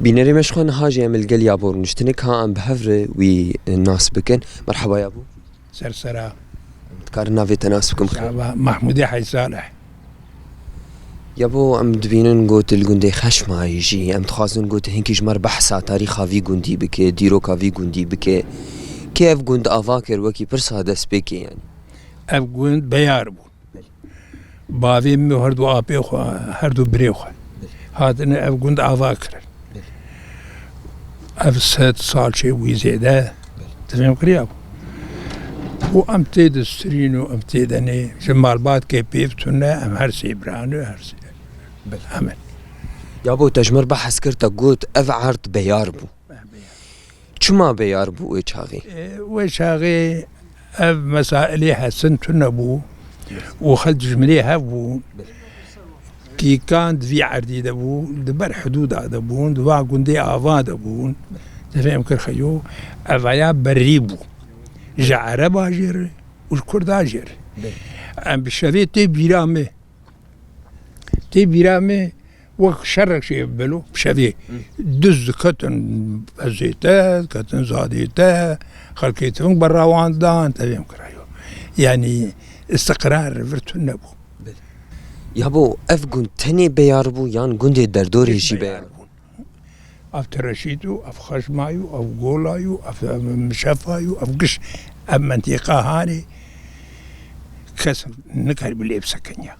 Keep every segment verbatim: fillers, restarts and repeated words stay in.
Bînerê me ji xwe niha jî em li gel Yabo rûniştinek ha em bi hev re wî nas bikin. Merheba Yabo. Ser sera. Dikarim navê te nas bikim xêr? Merheba, Mahmûdê Hec Salih. Yabo em dibînin got li gundê Xeşmayê jî em dixwazin got hinkî ji me re behsa tarîxa vî gundî bike, dîroka vî gundî bike. Kê ev gund ava kir wekî pirsa destpêkê yanî? Ev gund Beyar bû. Bavê min û her du apê xwe, her du birê xwe hatine ev gund ava kirin. Ev sed sal çêbûyî zêde, tu fêm kiriya bû. Û em tê de stirîn û em tê de nê, ji malbatkê pêv tune, em her sê bira ne, her sê. Em in. Yabo te ji mir behs kir, te got ev erd Beyar bû. Çima Beyar bû wê çaxê? E, wê çaxê ev mesailê hesin tune bû û xelk ji mirê hev bûn. Kîkan di vî erdî de bû, di ber hidûda de bûn, di va gundê ava de bûn. Te fêm kir xeyo, evaya berî bû. Ji Ereba jê re û ji Kurda jê re. Em bi şevê tê bîra me. Tê bîra me wek şerek jê belo, bi şevê duz diketin, ezê te, diketin zadê te, xelkê tifing bera wan dan, te fêm kirayo. Yanî istiqrar vir tune bû. Yabo, ev gund tenê Beyar bû yan gundê derdorê jî Beyar bûn? Ev Tireşît û ev Xeşmayî û ev Golayî û ev, ev Mişefayî û ev giş, ev mentîqa hanê kes nikaribû lê bisekenya.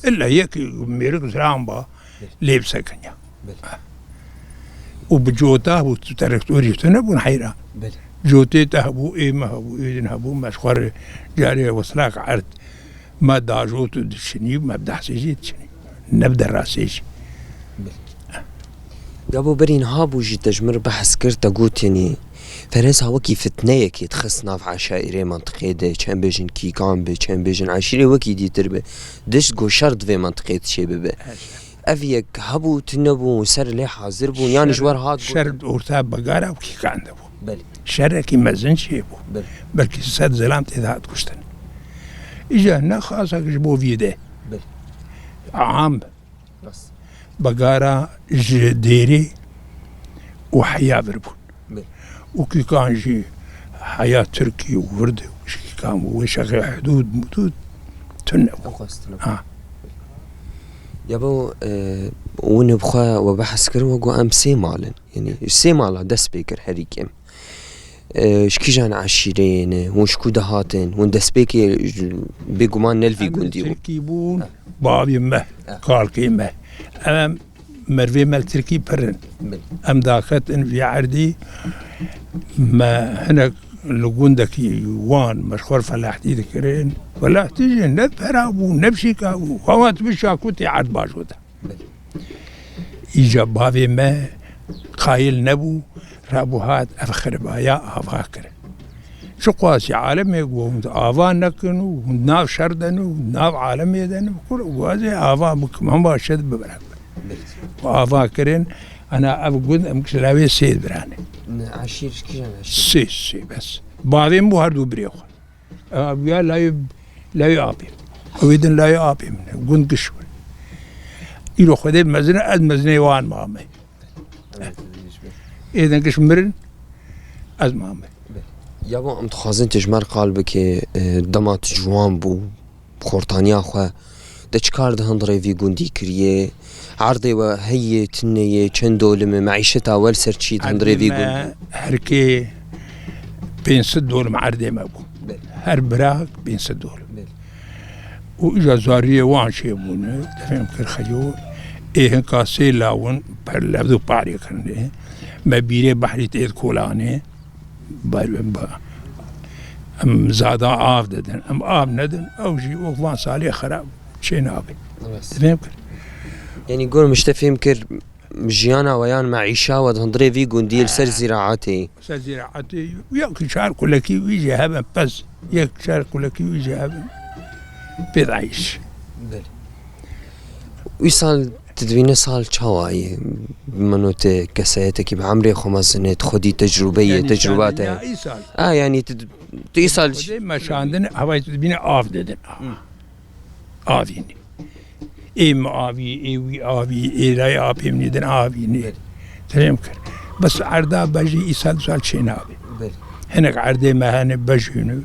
Îlla yek mêrik ziran ba lê bisekenya. Û bi cota bû, tu terektorî tu nebûn heyran. Cotê te hebû, ê me hebû, ê din hebû, me ji xwe re carê weslak erd. Me dajot û diçinî, me bi dehsê jî diçinî. Ne bi derasê jî. Gabo berî niha bû jî te ji min re behs kir, te got, yanî, Feresa wekî fitneyekê dixist nav eşaîrê mentiqê de, çend bêjin kîkan be, çend bêjin eşîrê wekî dîtir be. Dişt got şer di vê mentiqê de çê bibe. Ev yek hebû, tune bû, ser lê hazir bûn, yan ji wer hat got? Şer orta Begara û kîkan de bû. Belê. Şerekî mezin çê bû. Belê. Belkî sed zilam tê de hat kuştin. Îca ne xasak ji bo vî de. Belê. Am. Rast. Begara ji dêrê û heya vir bûn. Belê. Û kîkan jî heya tirkî û wir de û ji kîkan bû. Wê şexê hidûd mudûd tune bû. Ew xwestin. Ha. Ya bo, e, hûn bi xwe we behs kir, we got em sê mal in. Yanî ji sê mala dest pê kir herî kêm. E, ji kîjan eşîreyê ne? Hûn ji ku de hatin? Hûn destpêkê ji, bêguman ne li vî gundî bûn. Em Tirkî bûn, bavê me, kalkê me. Em mervê me li Tirkî pir in. Em daketin vî erdî, me hinek li gundekî wan me ji xwe re felahtî dikirin. Felahtî jî ne pera bû, ne pişîka bû. Xewa tu bişa ku tê erd bajo de. Îca bavê me qayil nebû, rabû hat ev xiribaya ava kir. Çiqasî alemê ku hûn ava nekin û hûn nav şer de ne û nav alemê de ne, kur guazê ava bikim, hema şed bibirin. Û ava kirin, ana ev gund em kişt lawê sê birane. Ne, eşîr, kîjan eşîr? Sê, sê bes. Bavê min bû her du birê xwe. Ev ya layê, layê apê. Ew ê din layê apê min e. Gund giş bûn. Îro Xwedê mezin e, ez mezinê wan mame. Ê din giş mirin, ez mame. Ya bo em dixwazin tu ji me re qal bikê, e, dema tu ciwan bû, xortaniya xwe, te çi kar di hundirê vî gundî kiriye? Erdê we heye, tune ye, çend dolim e, meîşeta we li ser çi di hundirê vî gundî? Erdê me herkê pênc sed dolim erdê me bû. Belê. Her birak pênc sed dolim. Belê. Û îja zariyê wan çêbûne, te fêm kir xeyo, ê hinka sê lawin per levdû parê kirine. Me bîrê behrî tê di kolanê. Bar-, ba-, em zada av didin. Em av nedin, ew jî wek van salê xerab çê nabe. Rast. Fêm kir? Yanî gor min ji te fêm kir, jiyana we yan meîşa we di hundirê vî gundî li ser zîraetê. Ser zîraetê, yek çar kulekî wî jî hebin pez, yek çar kulekî wî jî hebin pêdayîş. Belê. Wî sal tu dibîne sal çawa ye? Mano te keseyetekî bi emrê xwe mezin e, tu xwedî tecrûbe ye, tecrûba te. Îsal. A, yanî tu, tu îsal. Xwedê meşandin, hevayê tu dibîne av dedin. Avînî. Ê min avî, ê wî avî, ê layê apê min din avînî. Belê. Te fêm kir. Bes erda bejî îsal sal çê nabî. Belê. Hinek erdê me hene bejîne.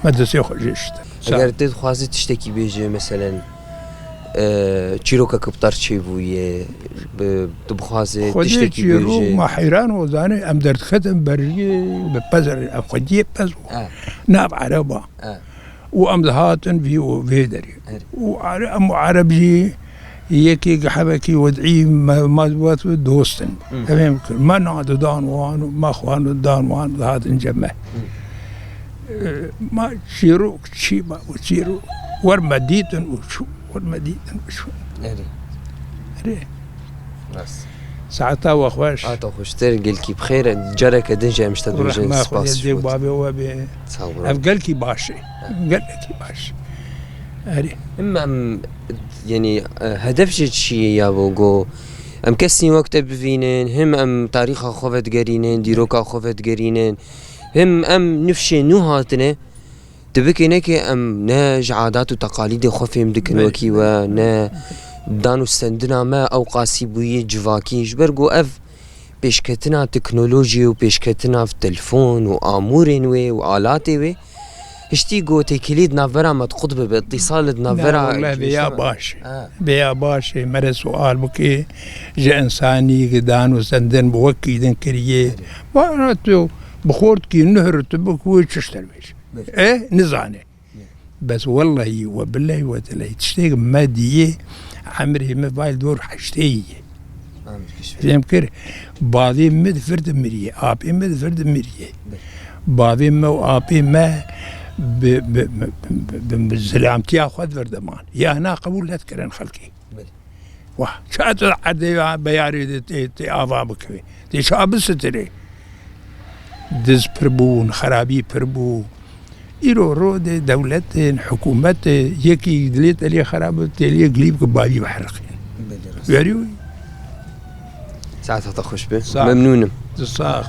Me destê xwe jê şite. Eger te dixwaze tiştekî bêje, meselen, e, çîrokeke bi te re çêbûye, bi, tu bixwaze Xwedê tiştekî çîrok bêje. Ma heyran o, zanî, em derdiketin berjiyê, bi pez re, em xwediyê pez bû. E. Nav ereba. E. Û em dihatin vî û vê derê. Erê. Û are-, em û ereb jî yekê gihevekî wed'î me-, mazbat û dost in. Hı. Em ê kir. Me nadidan wan û me xwan û dan wan dihatin cem me. Hı. E, ma çîrok çî ma û çîrok. Wer me dîtin û çû. Wer me dîtin û çû. Erê. Erê. Rast. Saeta we xweş. Saeta xweştir, gelkî bi xêr. Careke din jî em ji te dibêjin, spas ji bo te. Rehma Xwedê bavê we bê. Sağ ol. Ev gelkî baş e. Ha. Gelekî baş. Erê. Em, em, yanî, e, hedef jî çi ye ya bo go? Em kesî wek te bivînin, him em tarîxa xwe vedigerînin, dîroka xwe vedigerînin, him em nifşê nû hatine. Tu bikê nekê em ne ji adat û teqalîdê xwe fêm dikin Belê. wekî we, ne dan û stendina me ew qasî bûyî civakî. Ji ber ku ev pêşketina teknolojiyê û pêşketina telefon û amûrên wê û alatê wê, hiştî ku têkilî di navbera me diqut bibe, îtîsal di navbera Na, wele vêya baş e. Ha. Vêya baş e, mere sual bikê ji insanî ki dan û stendin bi wekî din kiriye. Erê. Bana tu bi xortkî nuhr tu bik wê çi ji te re bêje. Belê. E, nizane. Belê. Bes wellahî we bileyî we dileyî tiştêk me diyê, emrê me vay dor heştê ye. Amin, kişf. Fêm kir, bavê me di vir de miriye, apê me di vir de miriye. Belê. Bavê me û apê me bi, bi, bi, bi, bi zilamtiya xwe di vir de man. Ya hina qebûl nedikirin xelkê. Belê. Wah, ça tu erdê ya beyarê de tê, tê ava bikevê. Tê ça bisitirê. Diz pir bûn, xerabî pir bû. Îro rodê dewletên, hikûmetê, yekî dilê te lê xerab be, tê lê gilî bike bavî biheriqîn. Belê, rast. Werî wî. Saeta te xweş be. Sağ ol. Memnûn im. Tu sax.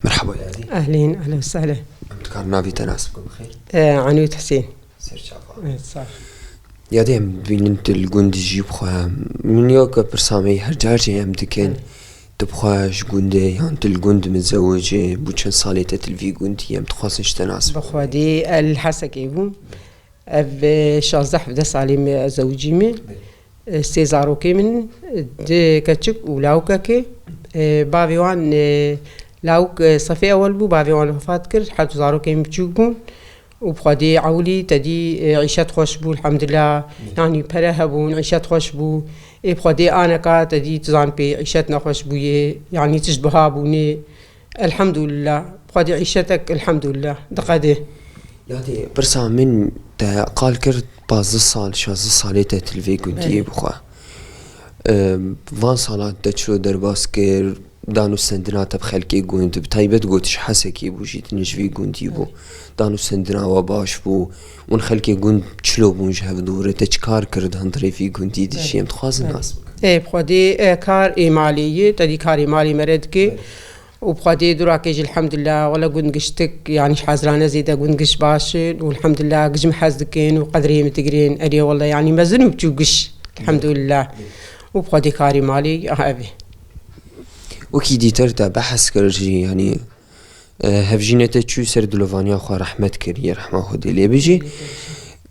Merhaba yadî. Ehlîn, ehlen we sehlen. Em dikarin navê te nas bikin bi xêr? E, Enût Husên. Serçava. E, sağ ol. Yadî em dibînin tu li gund jî bi xwe. Min ya ke pirsa me yî her car jî em dikin. Evet. Tu bi xwe ji gundê yan tu li gund mizewicî, bû çend salê te tu li vî gundî, em dixwazin ji te nas bikin. Bi Xwedê el Hesekê bûm. Ev, e, şazdeh hevdeh salê me ez zewicî me. Belê. E, sê zarokê min, e, di keçik û lawikekê. E, bavê wan, e, lawik, e, sefê ewel bû, bavê wan wefat kir, heft zarokê min biçûk bûn. Û bi Xwedê ewilî te dî, e, îşet xweş bû, elhamdulillah. Belê. Yanî pere hebûn, îşet xweş bû. Ê bi Xwedê aneka te dî tu zan pê îşet nexweş bûyê, yanî tişt biha bûnê. Elhamdulillah. Xwedê îşetek, elhamdulillah. Diqedê. Yadê, pirsa min te qal kir, pazdeh sal, şazdeh salê te tu li vê gundiyê Belê. bi xwe. Em, van salan te çilo derbas kir, dan û stendina te bi xelkê gund, bi taybet got ji Hesekê bû jî, tu ji vî gundî bû. Belê. Dan û stendina we baş bû. Hûn xelkê gund çilo bûn ji hev dû re, te çi kar kir di hundirê vî gundî de jî Belê. em dixwazin Belê. nas bikin. Ê, bi Xwedê, e, kar ê malê ye, te dî karê malê me re dike. Belê. Û bi Xwedê durakê jî elhamdulillah, wele gund giştik, yanî ji hezrane zêde gund giş baş in û elhamdulillah giş min hez dikin û qedrê min digirên. Erê wele, yanî mezin û biçûk giş, elhamdulillah. Û bi Xwedê karê malê, ah, ev e. Wekî dîtir te behs kir jî, yanî, e, hevjînê te çû ser dilovaniya xwe rehmet kiriye, rehma Xwedê lê bijî.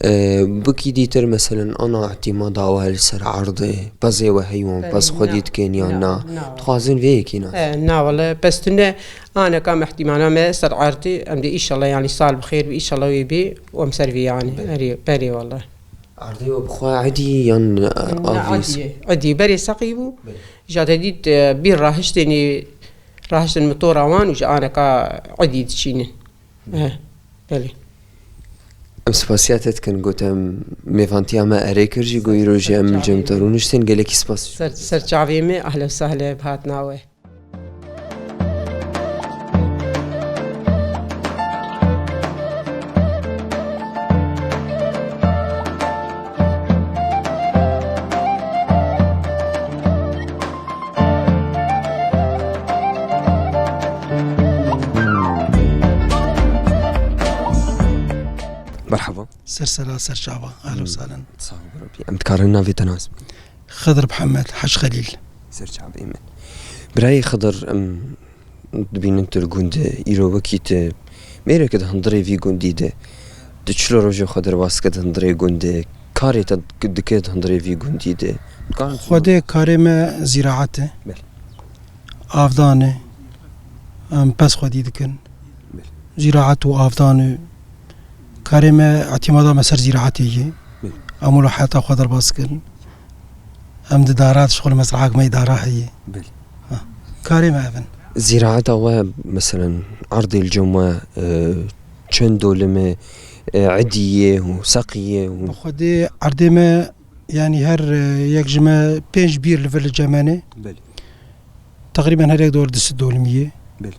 E, bikî dîtir, meselen, ana îhtîmada we li ser erdê, pezê we heywan, Belê, pez xwedî na, dikin yan na, na? na. Dixwazin vê yekî nas. E, na, wele, pez tune, aneka me îhtîmana me ser erdê, em dê îşallah, yanî sal bi xêr bi, îşallah wê bê, û em ser vê yanî. Belê. Erê, berê wele. Erdê we bi xwe edî yan, e, Na, avî? edî, edî. Berê seqî bû. Belê. Jate dît, e, bîr rahiştênî, rahiştin motora wan û ji aneka edî diçînin. Eh, belê. Em spasiya te dikin, gotem mêvantiya me erê kir jî, ku îro jî em li cem te rûniştin, gelekî spas. Ser, ser çavê me, ehle û sehle bi hatina we. Merhaba. Ser sera, ser çava. Ehlen Hmm. sahlen. Sağ ol Rabbi. Em dikarin navê te nas bikin? Xidr Mihemed, Hec Xelîl. Ser çavê min. Birayê Xidr, em dibînin tu li gund îro wekî tu mêrek di hundirê vî gundî de. Tu çilo rojê xwe derbas dike di hundirê gund de? Karê te dike di hundirê vî gundî de? Dikarin tu Xwedê karê me zîraet e. Belê. Avdan e. Em pez xwedî dikin. Belê. Zîraet û avdan e. Karê me, îtîmada me ser zîraetê ye. Belê. Em wilo heta xwe derbas dikin. Em di dara, di şixul mezrahek me yê dara heye. Belê. Ha. Karê me ev in. Zîraeta we, meselen, erdê li cem we, e, çend dolim e, e, edî ye û seqî ye û Bi xwedê erdê me, yanî her, e, yek ji me pênc bîr li vir li cem me ne. Belê. Teqrîben her yek dor du sed dolimî ye. Belê.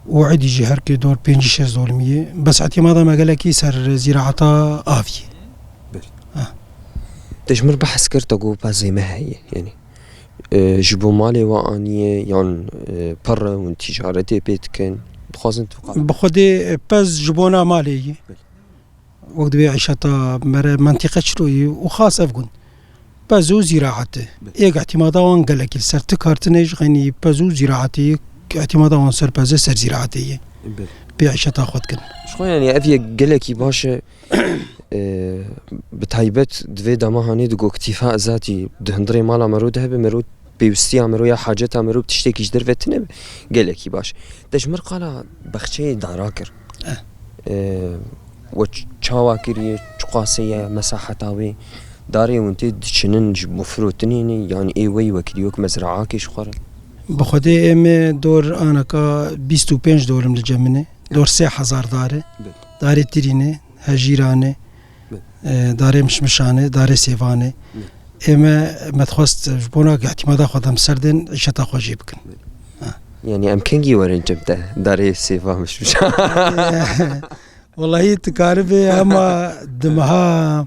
Û edî jî her kê dor pêncî şêst dolimî ye. Bes îtîmada me gelekî ser zîraeta avî ye. Belê. Ha. Te ji min re behs kir, te got pezê me heye, yanî, e, ji bo malê we aniye yan, e, pir e hûn tîcaretê pê dikin? Dixwazin tu qala. Bi xwedê, e, pez ji bona malê ye. Belê. Wek dibê îşeta me re mentîqe çilo ye û xas ev gund. Pez û zîraet e. Belê. Êk îtîmada wan gelekî li ser tu kar tune ji xeynî pez û zîraetê ye, îtîmada wan ser pez e, ser zîraetê ye. Belê. Pê îşeta xwe dikin. Ji xwe, yanî, ev yek gelekî baş e. E, bi taybet di vê dema hanê di goktîfa ezatî di hundirê mala mero de hebe, mero pêwistiya mero ya haceta mero bi tiştekî ji derve tine be, gelekî baş. Te ji mir qala bexçeyê dara kir. Eh. E, we ç-, çawa kiriye, çiqasê ye mesaheta wê? Darê hûn tê diçinin ji bo firotinê ne, yan ê we yî we kiriye wek mezraakê ji xwe re? Bi xwedê ê me dor anaka bîst û pênc dolim li cem min e. Dor sê hezar dar e. Belê. Darê tirî ne, hejîran e. Belê. E, darê mişmişan e, darê sêvan e. Belê. Ê me, me dixwest ji bona ku îtîmada xwe dem ser din, îşeta xwe jê bikin. Belê. Ha. Yanî em kengî werin cem te, darê sêva mişmişan? Wellahî tu karibê hema di meha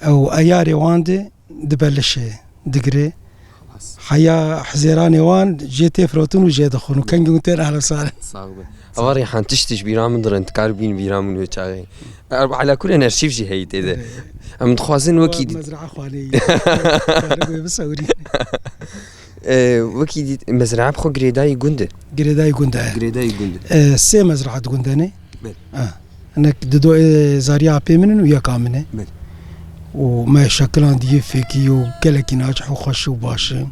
ew eyarê wan de dibe lişê, digirê. Heya hizêranê wan jê tê firotin û jê dixwin û kengî hûn tên ehlen sahlen. Sağ ol. Eva Reyhan, tiştî ji bîra min dirin, tu kar bîn bîra min wê çaxê. Ala kulên erşîv jî heyî tê de. Evet. Em dixwazin wekî dî- Mezraa xwanê yî. Karibê bisewrî. E, wekî dî mezraa bi xwe girêdayî gund e. Girêdayî gund e. Girêdayî gund e. E, sê mezraa di gund de ne. Belê. Ha. Hinek dido ê zariya apê min in û yeka min e. Belê. Û me şekilan diyê fêkî û gelekî naçih û xweş û baş e.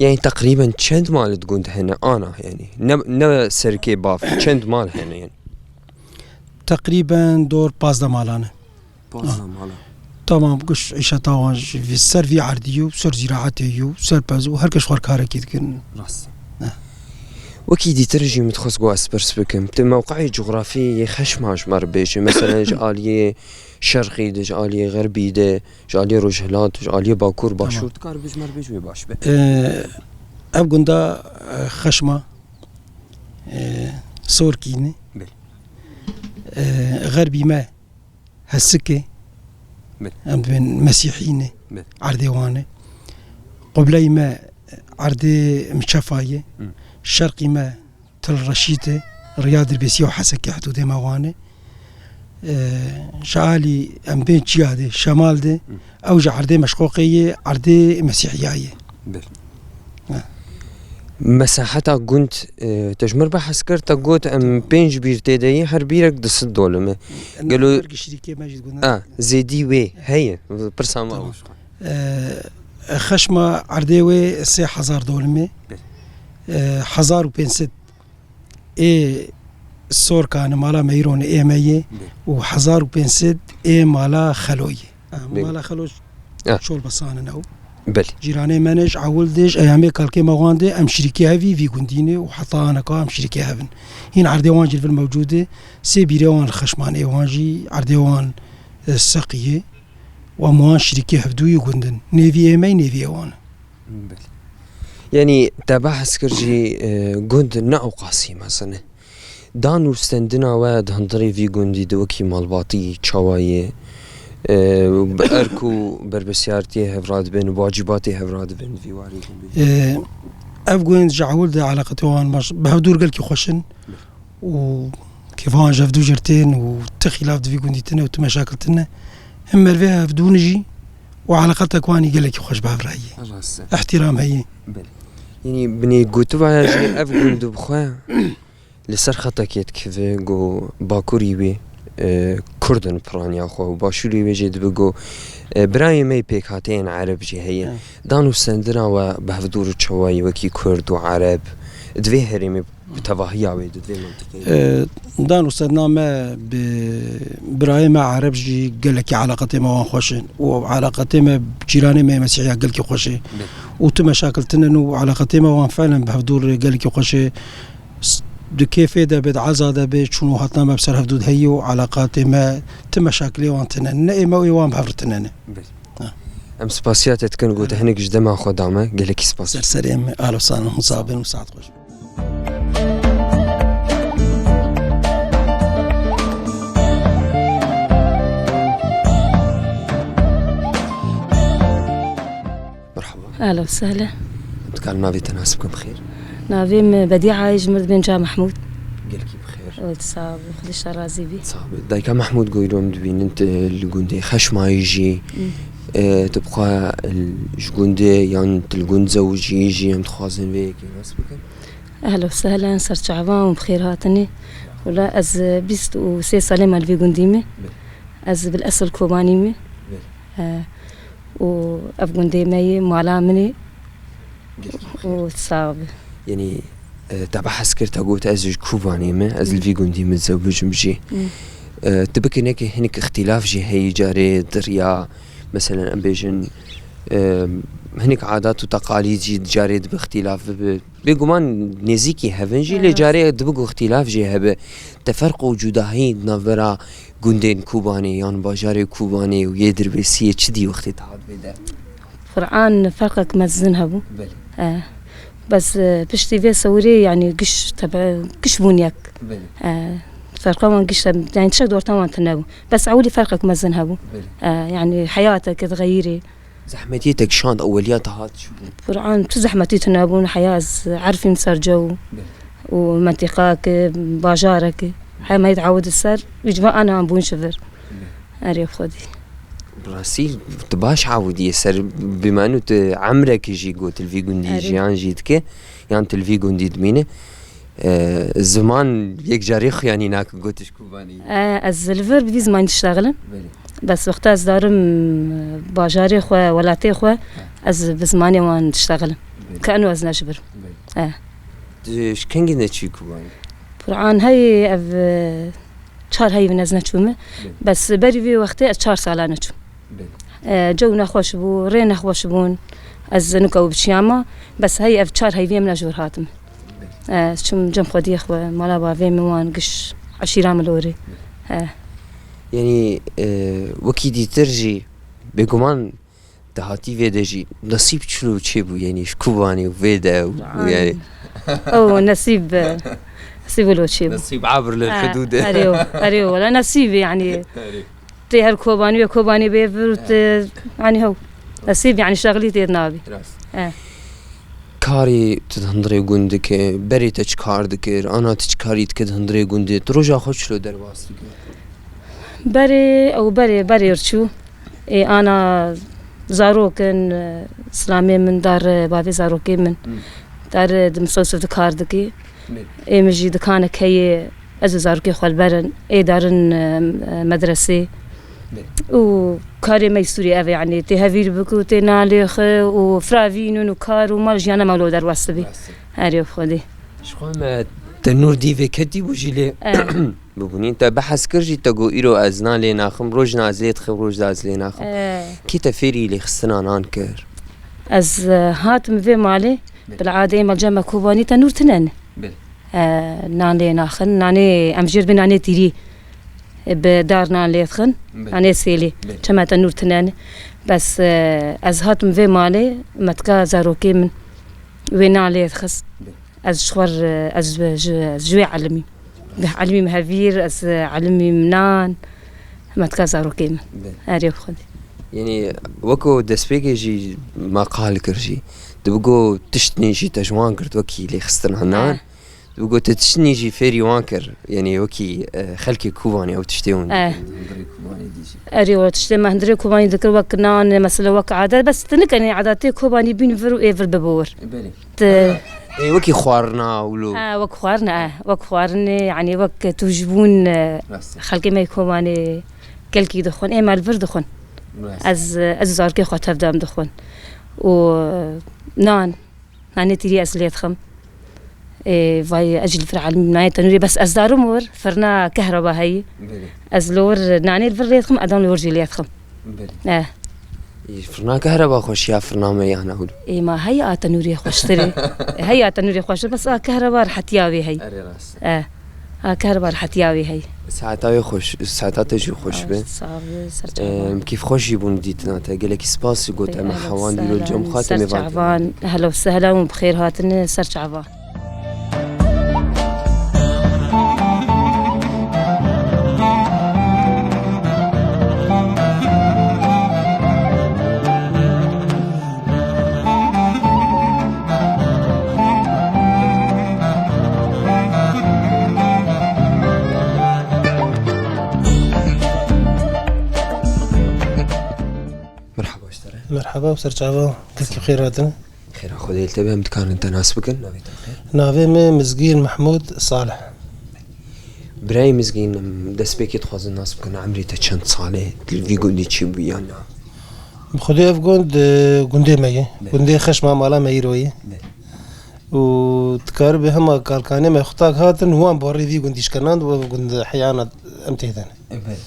Yani teqrîben çend mal di gund hene ana yani? Ne, ne serkê bav, çend mal hene yani? Teqrîben dor pazdeh malan e. Pazdeh mala. Tamam, giş îşeta wan ji vî, ser vî erdî û ser zîraetê û ser pez û her kes xwe karekî dikin. Rast. Ne. Wekî dîtir jî min dixwest ku ez pirs bikim. Tu mewqeyê cografî yê Xeşma ji me re bêje. Meselen ji aliyê şerqî de, ji aliyê xerbî de, ji aliyê rojhilat, ji aliyê bakur, Tamam. başûr, dikar bi ji me re bêje wê baş be. Ee, ev gunda, e, Xeşma, e, Sorkî ne. Belê. E, xerbî me Hesik e. Belê. Em dibên Mesîhî ne. Belê. Erdê wan e. Qibleyê me erdê Miçefa ye. Hı. Şerqî me Til Reşîd e. Riya Dirbêsî û Hesekê hidûdê me wan e. Ee, ji alî em bên çiya de, şemal de. Hı. Ew ji erdê Meşqoqê ye, erdê Mesîhiya ye. Belê. Ha. Mesaheta gund, e, te ji mir behs kir, te got em Tamam. pênc bîr tê de yî, her bîrek du sed dolim e. Ne, Gelo her şirîkê me jî gund. A, zêdî wê heye, pirsa me Tamam. ew. E, Xeşma erdê wê sê hezar dolim e. Belê. E, hezar û pênc sed ê Sorkan e, mala Meyron e, ê me ye Belê. û hezar û pênc sed ê mala Xelo ye. Ah, Belê. Mala Xelo Ah. Çolbesan in ew. Belê. Cîranê me ne, ji ewil de, ji eyamê kalkê me wan de, em şirîkê hev î vî gundî ne û heta aneka em şirîkê hev in. Hîn erdê wan jî li vir mewcûd e. Sê bîrê wan li Xeşman ê wan jî, erdê wan, e, Seqiyê. Û em wan şirîkê hevdûyî gund in. Nêvî ê me, nêvî ê wan. Belê. Yanî te behs kir jî, e, gund ne ewqasî mezin e. Dan û stendina we di hundirê vî gundî de wekî malbatî çawa ye? E, bi erk û berpirsiyartiyê hev radibin, bi wacîbatê hev radibin, vî warî gundî? E, ev gund ji ewil de eleqetê wan baş, bi hevdûr gelkî xweş in û kêfa wan ji hevdû jî tên û ti xîlaf di vî gundî tine û ti meşakil tine. Him mervê hevdûn jî û eleqetek wan î gelekî xweş bi hev re heye. Rast e. Îhtîram heye. Belê. Yanî binê gotiba jî ev gund bi xwe li ser xetekê dikive ku bakurî wê, e, Kurd in piraniya xwe û başûrê wê jê dibe ku, e, birayê me yê pêkhateyên Ereb jî heye. He. Dan û sendina we bi hevdûr û çawayî wekî Kurd û Ereb di vê herêmê bi tevahiya wê di vê mintîqeyê? E, dan û sendina me bi birayê me Ereb jî gelekî eleqetê me wan xweş in û eleqetê me bi cîranê me yê Mesîhiya gelkî xweş e. Belê. Û tu meşakil tune û eleqetê me wan felen bi hevdûr gelekî xweş e. S-, di kêfê de be, di eza de be, çûn û hatina me bi ser hevdû de heye û eleqatê me ti meşakilê wan tine ne. Ê me û ê wan bi hev re tine ne. Belê. Ha. Em spasiya te dikin ku te hinek ji dema xwe da me. Gelekî spas. Ser serê me, ahlen û sahlen, hûn sax bin û saet xweş. Merhaba. Ahlen û sahlen. Dikarim navê te nas bikim, bi xêr? Navê min Bedîa ye, ji min re dibên Ca Mehmûd. Gelkî bi xêr. Ol, sax bî, Xwedê ji te razî bî. Sax bî. Dayika Mehmûd, ku îro em dibînin, tu li gundê Xeşmayî jî, Hmm. e, tu bi xwe li, ji gundê yan tu li gund zewicî jî, em dixwazin vê yekê nas bikin. Ehlen û sehlen, ser çavan û bi xêr hatinê. Wela ez, e, bîst û sê salê me li vê gundî me. Belê. Ez bil esil Kobanî me. Belê. E, û ev gundê me ye, mala min e. Gelkî bi xêr. Û sax be. Yanî, e, te behs kir, te got, ez ji Kobanê me, ez li vî gundî me dizewicim jî. Hmm. E, tu bikî nekî hinek îxtîlaf jî heye, carê di riya, meselen, em bêjin, e, hinek adat û teqalîd jî carê dibe îxtîlaf bibe. Bêguman nêzîkî hev in jî, lê Evet. carê dibe ku îxtîlaf jî hebe. Te ferq û cudahî di navbera gundên Kobanê yan bajarê Kobanê û yê Dirbêsiyê çi dî wextê te hat vê der? Qur'an ferqek mezin hebû. Belê. Eh, bes, eh, piştî vê sewirê, yanî giş tebe-, giş bûn yek. Belê. Eh, ferqa wan giş, yanî tiştek di orta wan tune bû. Bes ewilî ferqek mezin hebû. Belê. Eh, yanî heyateke dixeyirê. Zehmetiyê te kişand, eweliya te hat çi bû? Qur'an tu zehmetî tune bûn, heya ez erfîm ser cew Belê. û mentîqake, bajareke. Heya me yê diawidî ser, wî civa ana bûn ji vir. Belê. Erê Xwedî. Bi rastî tu baş awidiyê ser, bimanu tu emrekî jî got li vî gundî Erê. jiyan jî dike, yan tu li vî gundî dimîne. E, ziman yek carê xuyanî nake, got ji Kobanî. E, ez li vir bi vî zimanî diştexilim. Belê. Bes wexta ez darim, e, bajarê xwe, welatê xwe, Ha. ez bi zimanê wan diştexilim. Belê. Ke eno ez ne ji vir. Belê. E. Tu ji kengî neçî Kobanî? Qur'an heyê ev, e, çar heyvin ez neçûme. Belê. Bes berî vê wextê ez çar sala neçûm. Belê. E, cew nexweş bû, rê nexweş bûn. Ez nika ew biçiyama, bes hey ev çar heyviyê min ez ji wir hatim. Belê. E, ez çûm cem xwediyê xwe, mala bavê min wan giş eşîra min lorê. Belê. E. Yanî, e, wekî dîtir jî bêguman te hatî vê de jî nesîb çilo çêbû, yanî ji Kobanê û vê de û Ay. yanî. Ew nesîb, e, nesîb wilo çêbû. Nesîb abir lil Ha, hudûd e. Erê o, erê o, wela nesîb e, yanî. Erê. Tê her Kobanî ve Kobanî bê vir û tê, yanî hew. Nesîb, yanî şexlî tê nabî. Rast. He. Karê tu di hundirê gund dike, berê te çi kar dikir, ana tu çi karî dike di hundirê gundê, tu roja xwe çilo derbas dike? Berê, ew berê, berê çû. Ê ana zarok in, silamê min dar, bavê zarokê min. Hmm. Dar di Misosif di kar dikê. Belê. Ê min jî dikanek heye, ez û zarokê xwe li ber in, ê darin, e, e, medresê. Belê. Û karê me yê Sûriyê ev e, yanî tê hevîr bik û tê nalêxe û firavînin û kar û mal jiyana me wilo derbas dibî. Rast e. Erê Xwedê. Ji xwe me tenûr dî vê ketî bû jî lê. E. Bibûnî. Te behs kir jî, te got, îro ez nan lê naxim, roj nan ez lê dixim, roj da ez lê naxim. E. Kî te fêrî lêxistina nan kir? Ez, e, hatim vê malê, Belê. Bil'adê êma cem me Kobanî tenûr tine ne. Belê. E, nan lê naxin, nanê, em jê re dibê nanê tîrî, e, bi dar nan lê dixin, Belê. nanê sêlê. Belê. Çima tenûr tine ne. Bes, e, ez hatim vê malê, me tika zarokê min wê nan lê dixist. Belê. Ez ji xwe re, ez ji, ji wê elimîm. Bih elimîm hevîr, ez elimîm nan. Me tika zarokê min. Belê. Erê bi Xwedê. Yanî weko destpêkê jî me qal kir jî. Tu bigo tiştên jî te ji wan girt wekî lêxistina nan. He. Tu gote tiştî jî fêrî wan kir. Yanî wekî, e, xelkê Kobanê ew tiştê hûn Eh. dikin. Hundirê Kobanê dî jî. Erê, o tiştê me hundirê Kobanê dikir wek nan, mesela wek adet, bes tu nikenê adetê Kobanê bîn vir û ê vir bibe wir. E, belê. Te Ê, wekî xwarina wilo. Ha, wek xwarina, eh, wek xwarinê, yanî wek tûjbûn, eh, Rast e. xelkê me Kobanê gelkî dixwin, ê me li vir dixwin. Rast. Ez, ez û zarokê xwe tev de em dixwin. Û, eh, nan, nanê tîrî ez lê dixim. Ê, vay, ez jî li vir elim nayê tenûrê, bes ez darim wir, firna kehreba heyî. Belê. Ez li wir nanê li vir lê dixim, edan li wir jî lê dixim. Belê. Eh. Ê, firna kehreba xweş ya firna me yana hûn. Ê, ma hey a tenûrê xweştir e. Hey a tenûrê xweştir, bes a kehreba rehetiya wê hey. Erê rast. Eh. A kehreba rehetiya wê hey. Saeta wê xweş, saeta te jî xweş be. Sağ ol, ser çavan. Em, kîf xweş jî bûn dîtina te. Gelekî spas ji gote me Ehlen hewan dîro sehlen, cem xate ser mêvan te. Çavan. Ehlen sehlen û bi xêr hatin ser çavan. Merhaba ji te re. Merhaba û ser çava. Gelkî xêr hatin. Xêra Xwedê li te be, em dikarin te nas bikin, navê te xêr? Navê me Mizgîn Mehmûd Salih. Birayê Mizgîn, em destpêkê dixwazin nas bikin, emrê te çend sal e, li vî gundî çi bû yan na? Bi Xwedê ev gund, e, gundê me ye. Ne. Gundê xeşma mala me îro ye. Ne. Û dikaribê hema kalkanê me xutak hatin, wan barê vî gundî şikenand û ev gund heyana em tê de ne. E, belê.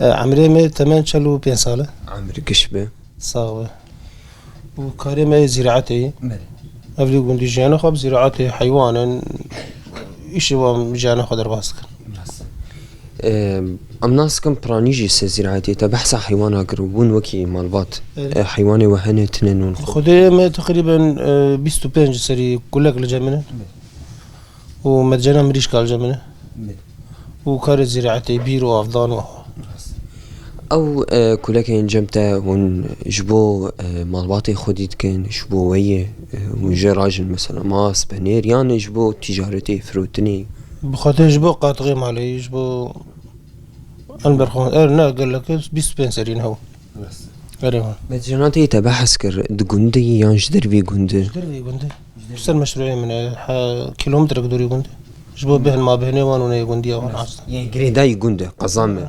E, emrê me temen çel û pênc sal e. Emir giş be. Sax be. Û karê me zîraetê ye. Belê. Ev lê gundî jiyana xwe bi zîraetê, heywanan, îşê wan jiyana xwe derbas dikin. Rast. Em, em nas dikin piranî jî ser zîraetê te behsa heywana kir û bûn wekî malbat. Erê. E, heywanê we hene tune nûn xwe? Xwedê me teqrîben, e, bîst û pênc serî kulek li cem min e. Û medcena mirîşka li cem min e. Û karê zîraetê, bîr û avdan û Ew, e, kulekên cem te hûn ji bo, e, malbatê xwedî dikin, ji bo we ye, e, hûn jê rajin mesela mas, penêr, yan ji bo tîcaretê, firotinê? Bi xwedê ji bo qatixê malê, ji bo em berxwe, er ne gelek e, bîst û pênc serî ne hew. Rast. Erê wan. Medcena te yê te behs kir, di gundê yî yan ji dervî gundê? Ji dervî gundê. Ji ser meşrûyê min e, he, kilometrek dûrî gund e. Ji bo bêhn ma bêhnê wan û neyê gundiya wan rast. Yê girêdayî gund e, qeza me.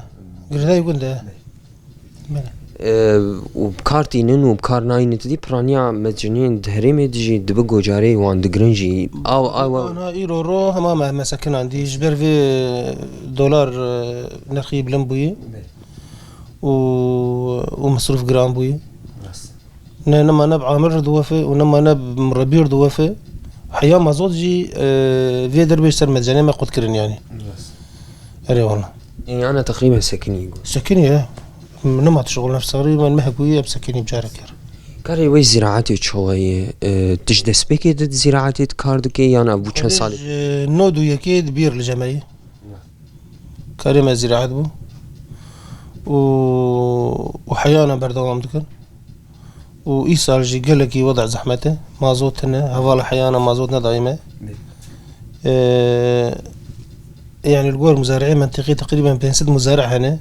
Girêdayî gund e. Belê. E, û bi kar tînin û bi kar nayînin, tu dî piraniya medcinên di herêmê de jî dibi gocarê wan digirin jî. Aw, aw, aw. Ana îro ro hema me, me sekinandî. Ji ber vê dolar, e, nirxî bilind bûyî. Belê. Û, û mesrûf giran bûyî. Rast. Ne, nema ne bi amir re diwefe û nema ne bi mirebî re diwefe. Heya mazot jî, e, vê derbê ji ser medcenê me qut kirin yanî. Rast. Erê wala. Yanî ana teqrîben sekinî got. Sekinî ye. Nema tişt ol nefsarî, men mehek wî ye, bi sekinî bi carek kir. Karê wê zîraetê çawa ye? E, tu ji destpêkê de di zîraetê de kar dikê yan ev bû çend salê? Ji nod û yekê di bîr li cem me ye. Karê me zîraet bû. Û, û heyana berdewam dikin. Û îsal jî gelekî weda zehmet e. Mazot tune, hevala heyana mazot nedayê me. Ee, yanî li gor muzari'ê mentiqî teqrîben pênc sed muzari' hene.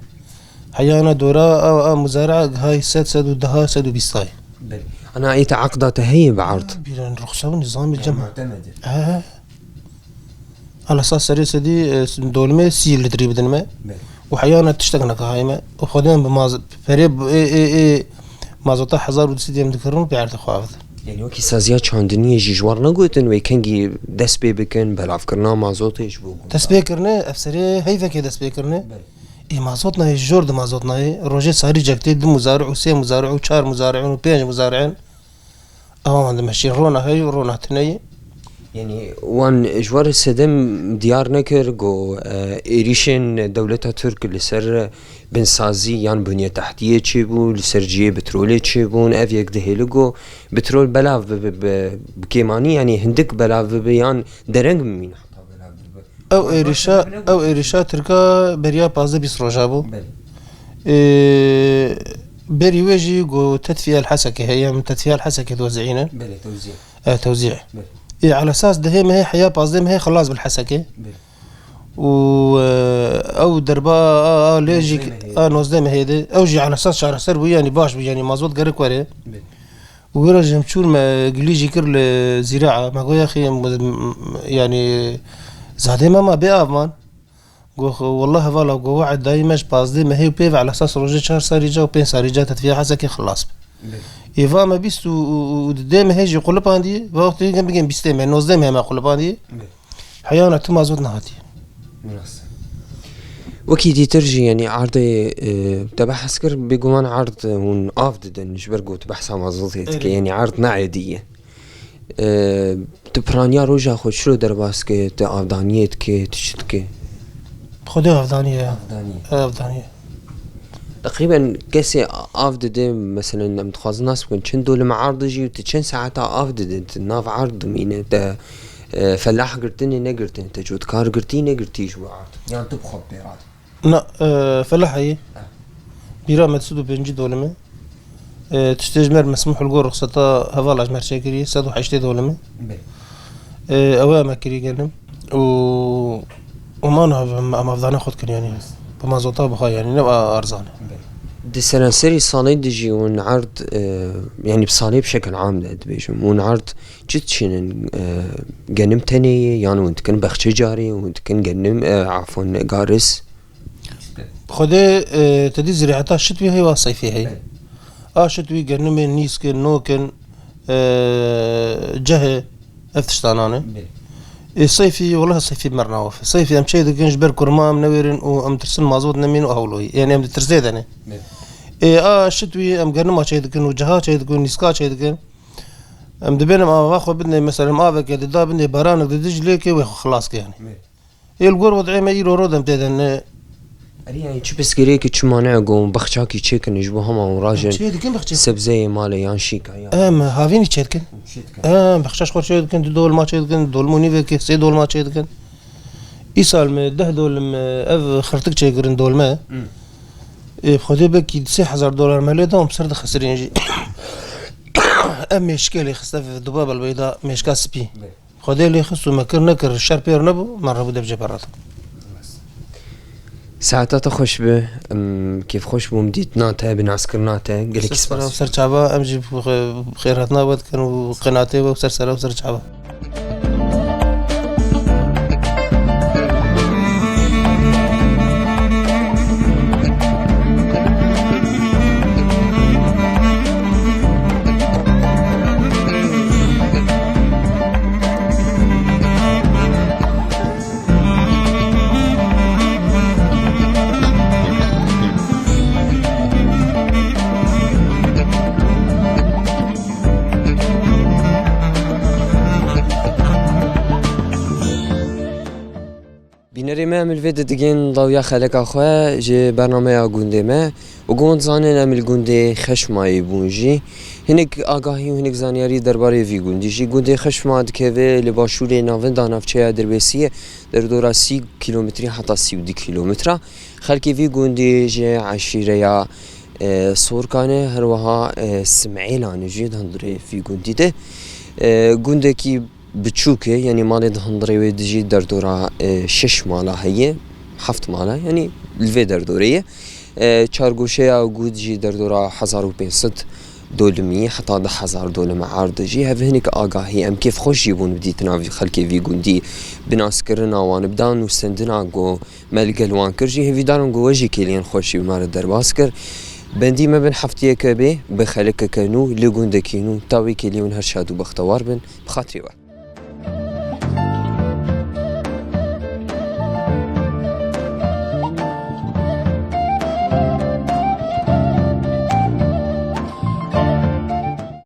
Heyana dora a, a muzari' gihay sed, sed û deh, sed û bîst ay. Belê. Ana ê te eqda te heye bi erd? Bîran ruxsa û nizamî cem. Mu'temed e. He. Ana sa serê sedî, e, dolmê sî litrî bidin me. Belê. Û heyana tiştek nekahayê me. Û xwedê em bi maz-, perê bi, ê, ê, ê, mazota hezar û du sed em dikirin û pê erdê xwe avêtin. Yanî wekî saziya çandiniyê jî ji wan negotin wê kengî dest pê bikin, belavkirina mazotê ji bo gundan? Dest pê kirine, ev serê heyvekê dest pê kirine. Belê. Ê mazot nayê, ji jor di mazot nayê. Rojê sarî cek tê du muzari'û, sê muzari'û, çar muzari'ûn û pênc muzari'ên. Ewa wan dimeşîn, rona heyî û rona tune yî. Yanî wan ji we re sedem diyar nekir ku, e, êrîşên dewleta Tirk li ser binsazî yan bunyetehtiye çêbû, li ser cihê petrolê çêbûn, ev yek dihêle ku petrol belav bibe, bi, bi kêmanî, yanî hindik belav bibe yan dereng bimîne heta belav bibe. Ew êrîşa, ew êrîşa Tirka beriya pazdeh bîst roja bû. Belê. Ê, berî wê jî got tedfiye li Hesekê heye, em tedfiye li Hesekê diwezînin. Belê, tewzî. E, tewzî. Belê. Ê, ala esas dehê mehê heya pazdeh mehê xilas bil Hesekê. Bê. Û, e, ew derba a, a, lê jî Nozdeh mehê. A, nozdeh mehê de. Ew jî ala esas çareser bû, yanî baş bû, yanî mazot gerek were. Bê. Û wira jî em çûn me gilî jî kir li zîraa. Me got, "Yaxî, em, em, yanî zadê me ma bê av man." Got, "Wallah hevala, got, we'd dayî me ji pazdeh mehê û pê ve ala esas rojê çar sarî ca û pênc sarî ca tetviya Hesekê xilas bi." Bê. Ê va me bîst û, û, û didê mehê jî qulipandî, va wextê em bigên bîstê mehê, nozdeh mehê me qulipandî. Bê. Heyana tu mazot nehatî. Rast. Wekî dîtir jî, yanî erdê, e, te behs kir, bêguman erd hûn av didin, ji ber ku tu behsa mazotê dike, Erê. Yanî erd needî ye. E, tu piraniya roja xwe çilo derbas ke, tu avdaniyê dike, tu çi dike? Xwedê avdaniyê ya. Avdaniyê. Avdaniyê. Teqrîben kesê av dide, meselen, em dixwazin nas bikin, çend dolime erd dijî û tu çend saeta av dide, tu nav erd dimîne, te, e, felah girtinê negirtin, te cotkar girtî negirtî ji bo erd? Yan tu bi xwe pê radî? Na, e, felah heye. Eh. Bîra me sed û pêncî dolime. E, tiştê ji me re mesmûh li gor ruxseta hevala ji me re çêkiriye, sed û heştê dolime. Bê. E, ew ê me kirî genim. Û, û man av-, em, em avdana xwe dikin, yanî. Bi mazota biha, yanî, ne a-, arzan e. Bê. Di seranserî salê de jî hûn erd, e, yanî bi salê bi şekil am de dibêjim, hûn erd çi diçînin, e, genim tenê ye, yan hûn dikin bexçe carê, hûn dikin genim, e, afon garis? Xwedê, e, te dî zireheta şitwî heye wa seyfî heye. A şitwî genimê, nîskin, nokin, e, cehê, ev tiştanan e. Ê seyfî, welahi seyfî mernawof e. Seyfî em çê dikin ji ber kurma em newêrin û em tirsin mazot nemîn û hewloyî. Yanî em di tirsê de ne. Ê a şitwî em genima çê dikin û ceha çê dikin, nîska çê dikin. Em dibênim ava xwe bidinê, mesela em aveke dida bindê baranek di Diclê ke wê xwe xilas ke yanî. Ê li gor wed'ê me îro ro dem tê de ne. Erê, yanî çi pirsgirêkî, çi mane ku baxçakî çêkin ji bo hema hûn rajin? Çê dikin baxçe. Sebzeyê malê yan şîka ya? Em havînî çê dikin. Çê dikin. Em baxça ji xwe çê dikin, du dolma çê dikin, dolmû nîvekê, sê dolma çê dikin. Îsal me deh dolim, ev xirtik çêkirin dolme. Hmm. Ê, Xwedê belkî sê hezar dolar me lê da, em ser dixesirîn jî. Ev mêşke lê xiste, Duba Belbeyda mêşka spî. Bê. Xwedê lê xist û me kir nekir, şer pêr nebû, me rebû dev jê berrat. Saeta te xweş be, em, kêfxweş bûm dîtina te, bi naskirina te, gelekî spas. Ser sera û ser çava, em jî xê-, xêrhatina we dikin û qenatê we û ser sera û ser çava. Bînerê me, em li vê de digên dawiya xeleka xwe ji bernameya gundê me. Û gund zanin em li gundê Xeşmayê bûn jî. Hinek agahî û hinek zanyarî derbarê vî gundî jî. Gundê Xeşma dikeve li başûrê navinda navçeya Dirbêsiyê, derdora sî kîlometrî heta sî û du kîlometra. Xelkê vî gundî ji eşîreya, e, Sorkan e, her wiha, e, Simêlan e jî di hundirê vî gundî de. E, gundekî biçûk e, yanî malê di hundirê wê dijî derdora, e, şeş mala heye, heft mala, yanî li vê derdorê ye. E, çargoşeya gund jî derdora hezar û pênc sed dolimî heta du hezar dolim erd jî. Hev hinek agahî, em kêfxweş jî bûn bi dîtina vî xelkê vî gundî, bi naskirina wan, bi danûstendina ku me li gel wan kir jî. Hêvîdar im ku we jî kêliyên xweş jî bi me re derbas kir. Bendî me bin heftiyeke bê bi xelekeke nû li gundekî nû. Ta wê kêliyên her şad û bextewar bin. Bi xatirê we.